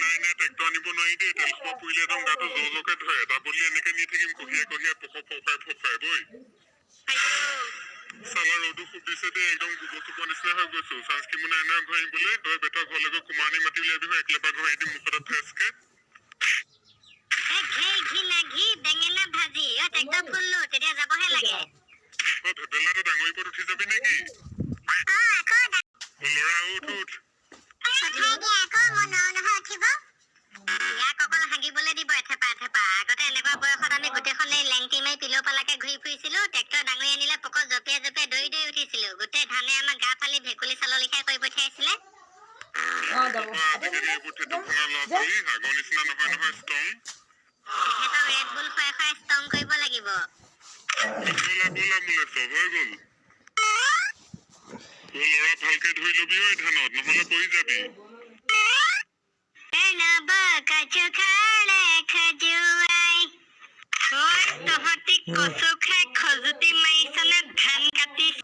নাই নাই, ট্ৰেক্টৰ আনিব নোৱাৰি দেই। তেল সোপা পুৰিলে একদম গাটো জৌ জৌকে ধৰে। দাবলি এনেকে নি থাকিম কঢ়িয়াই কঢ়িয়াই, পক ফফাই ফফাই বৈ। আইঅ। চালা, ৰ'দো খুব দিছে দেই, একদম গোবৰ চুপৰ নিচিনা হৈ গৈছো। ছানস্ক্ৰীমো নাই নহয় ঘঁহিবলৈ। তই বেতৰ ঘৰলৈ গৈ কুমাৰণী মাতি উলিয়াবি, হৈ একলেপা ঘঁহি দিম মুখতে ফ্ৰেছকে। এই ঘি ঘি না ঘি বেঙেনা ভাজি। অ, ট্ৰেক্টৰ ফুললো তেতিয়া যাবহে লাগে। অ ভেবেলা, তই ডাঙৰি ওপৰত উঠি যাবি নেকি? অ, আকৌ। অ ল'ৰা, উঠ উঠ। উঠাই দিয়া আকৌ, মই নোৱাৰো নহয় উঠিব। ইয়াক অকল হাগিবলৈ দিব এথেপা এথেপা। আগতে এনেকুৱা বয়সত আমি গোটেইখন এই লেংটি মাৰি পিলৌ পালাকে ঘূৰি ফুৰিছিলো। ট্ৰেক্টৰ ডাঙৰি আনিলে পকত জঁপিয়াই জঁপিয়াই দৌৰি দৌৰি উঠিছিলো। গোটেই ধানে আমাক গা ফালি ভেকুলী চালৰ লিখাই কৰি পঠিয়াইছিলে। অ, যাব। বা, আজিকালি এইবোৰ ঠেটু ভঙা ল'ৰা ছোৱালী আগৰ নিচিনা নহয় নহয়, ষ্ট্ৰং। তেখেতক ৰেড বুল খুৱাই খুৱাই ষ্ট্ৰং কৰিব লাগিব। ব'লা ব'লা, মোলেশ্বৰ হৈ গ'ল। অ ল'ৰা, ভালকে ধৰি ল'বি ঐ ধানত, নহ'লে পৰি যাবি। কচু খালে খজুৱাই। ঐ, তহঁতি কচু খাই খজুতি মাৰিছনে ধান কাটিছ?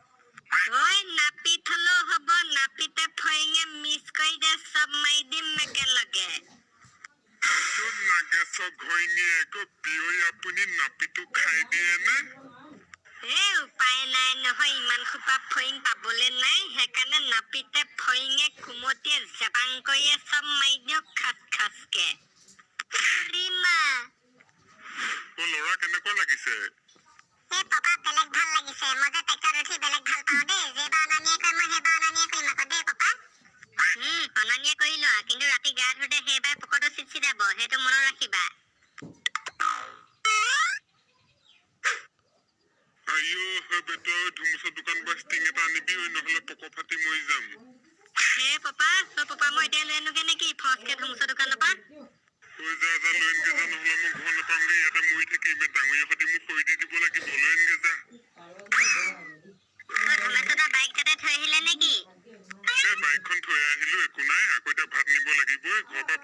ঐ, নাপিত হলেও হ'ব, নাপিতে ফৰিঙে মিছ কৰি দে, চব মাৰি দিম একেলগে। নাগেশ্বৰ ঘৈণীয়েক, বিয়ৈ আপুনি নাপিতো খাই দিয়ে নে? এ, উপায় নাই নহয়, ইমান সোপা ফৰিং পাবলৈ নাই। সেইকাৰণে নাপিতে ফৰিঙে কুমটিয়ে জেবাং কৰিয়ে চব মাৰি দিওঁ খাচ খাচকে। ৰীমা। অ ল'ৰা, কেনেকুৱা লাগিছে? এই পাপা, বেলেগ ভাল লাগিছে। মই যে ট্ৰেক্টৰত উঠি বেলেগ ভাল পাওঁ দেই। যেইবাৰ অনা নিয়া কৰে, মই সেইবাৰ অনা নিয়া কৰিম আকৌ দেই পাপা। অনা নিয়া কৰি লোৱা, কিন্তু ৰাতি গা ধোতে সেইবাৰ পকৰটো চিটচিটাব, সেইটো মনত ৰাখিবা। আইঅ হৈ বেটা, ধুমুচৰ দোকান পৰা ষ্টিং এটা আনিবি ঐ, নহ'লে পক ফাটি মৰি যাম। হে পাপা, অ পাপা, মই এতিয়া লৈ আনোগে নেকি ফচকে ধুমুচৰ দোকানৰ পৰা? ঐ, যা যা, লৈ আনগে যা, নহ'লে মই ঘৰ নাপামগে, ইয়াতে মৰি থাকিম। এই ডাঙৰীয়া সৈতে মোক খৰি দি দিব লাগিব। লৈ আনগে যা। অ ধমেশ্বৰ, বাইক তাতে থৈ আহিলে নেকি? এই বাইকখন থৈ আহিলো, একো নাই। আকৌ এতিয়া ভাত নিব লাগিবই ঘৰৰ পৰা।